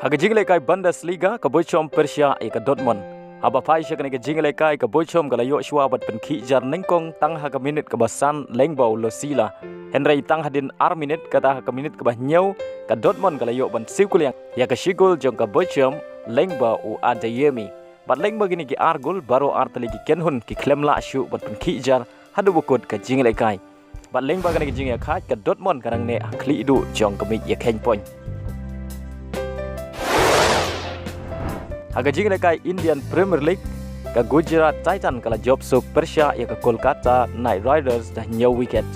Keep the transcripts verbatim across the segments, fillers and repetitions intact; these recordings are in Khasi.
Ha ka jingïalehkai Bundesliga, ka Bochum pyrshah ïa ka Dortmund. Haba phai sha kane ka jingïalehkai, ka Bochum ka la ïoh shuwa ban pynkhih jar nyngkong tang ha ka minit kaba san lyngba u Lo Celso. Hynrei tang hadien ar minit, kata ha ka minit kaba hynñiew, ka Dortmund ka la ïoh ban siew kylliang ïa ka shi gol jong ka Bochum lyngba u Adeyemi. Bad lyngba kine ki ar gol, baroh artylli ki kynhun ki khlem lah shuh ban pynkhih jar haduh ba kut ka jingïalehkai. Bad lyngba kane ka jingïakhaid, ka Dortmund ka nang neh ha khlieh duh jong ka miej ïakheiñ point. Ha ka jingïalehkai Indian Premier League, ka Gujarat Titan ka la jop suk pyrshah ïa ka Kolkata Knight Riders da hynñiew wicket.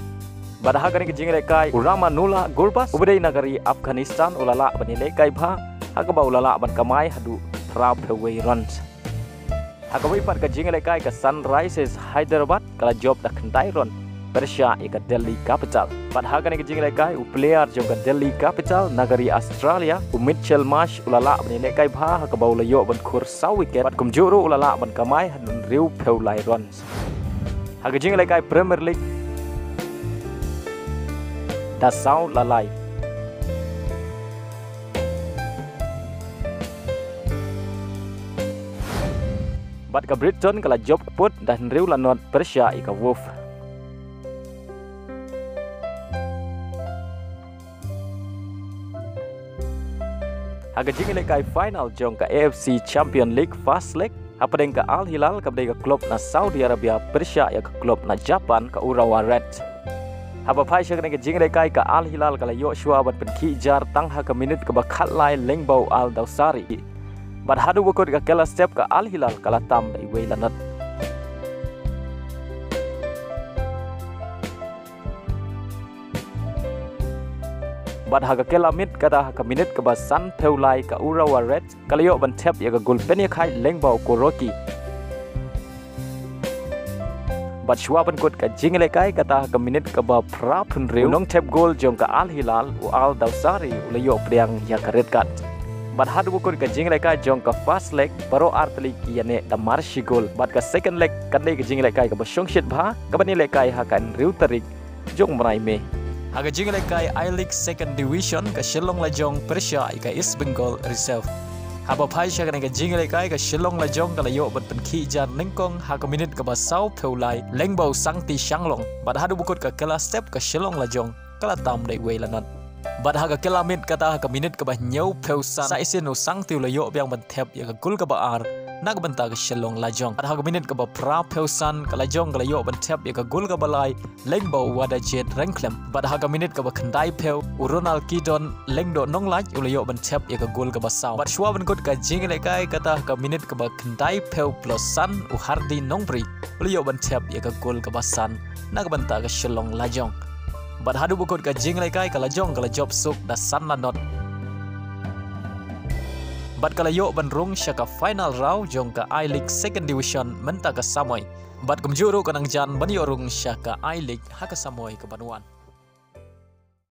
Bad ha kane ka jingïalehkai, u Rahmanullah Gurbaz, uba dei na ka ri Afghanistan, u la lah ban ïalehkai bha, ha kaba u la lah ban kamai haduh phra phew wei runs. Ha kawei pat ka jingïalehkai, ka Sunrisers Hyderabad ka la jop da khyndai run pyrshah ïa ka Delhi Capital. Bad ha kane ka jingïalehkai, u player jong ka Delhi Capital na ka ri Australia, u Mitchell Marsh, u la lah ban ïalehkai bha ha kaba u la ïoh ban khur saw wicket, bad kumjuh ruh u la lah ban kamai haduh hynriew phew lai runs. Ha ka jingïalehkai Premier League, da saw la lai. Bad ka Brighton ka la jop kput da hynriew la nod pyrshah ïa ka Wolves. Ha ka jingïalehkai final jong ka A F C Champion League first leg, hapdeng ka Al Hilal kaba dei ka klub na Saudi Arabia pyrshah ïa ka klub na Japan, ka Urawa Reds. Haba phai sha kane ka jingïalehkai, ka Al Hilal ka la ïoh shuwa ban pynkhih jar tang ha ka minit kaba khatlai lyngba u Al Dawsari. Bad haduh ba kut ka kylla step, ka Al Hilal ka la tam da iwei la nod. Bad ha ka kylla miet, kata ha ka minit kaba san phew lai, ka Urawa Reds ka la ïoh ban thep ïa ka gol pynïakhaid lyngba u Kuroki. Bad shuwa ban kut ka jingïalehkai, kata ha ka minit kaba phra phew hynriew, u nongthep gol jong ka Al Hilal, u Al Dawsari, u la ïoh pdiang ïa ka red card. Bad haduh ba kut ka jingïalehkai jong ka first leg, baroh artylli ki ïaneh da mar shi gol. Bad ka second leg kan dei ka jingïalehkai kaba shongshit bha, kaban ïalehkai ha ka hynriew tarik jong u bnai May. Ha ka jingïalehkai I-League Second Division, ka Shillong Lajong pyrshah ïa ka East Bengal Reserve. Haba phai sha kane ka jingïalehkai, ka Shillong Lajong ka la ïoh ban pynkhih jar nyngkong ha ka minit kaba saw phew lai lyngba u Sangti Shanglong. Bad haduh ba kut ka kylla step, ka Shillong Lajong ka la tam da iwei la nod. Bad ha ka kylla miet, kata ha ka minit kaba hynñiew phew san, sa shisien u Sangti u la ïoh biang ban thep ïa ka gol kaba ar na ka bynta ka Shillong Lajong. Bad ha ka minit kaba phra phew san, ka Lajong ka la ïoh ban thep ïa ka gol kaba lai lyngba u Wadajed Rengklem. Bad ha ka minit kaba khyndai phew, u Ronald Kidon Lyngdoh Nonglait u la ïoh ban thep ïa ka gol kaba saw. Bad shuwa ban kut ka jingïalehkai, kata ha ka minit kaba khyndai phew plus san, u Hardi Nongbri u la ïoh ban thep ïa ka gol kaba san na ka bynta ka Shillong Lajong. Bad haduh ba kut ka jingïalehkai, ka Lajong ka la jop suk da san la nod. Bad ka la ïoh ban rung sha ka final round jong ka I-League Second Division mynta ka samoi. Bad kumjuh ruh ka nang jan ban ïoh rung sha ka I-League ha ka samoi kaban wan.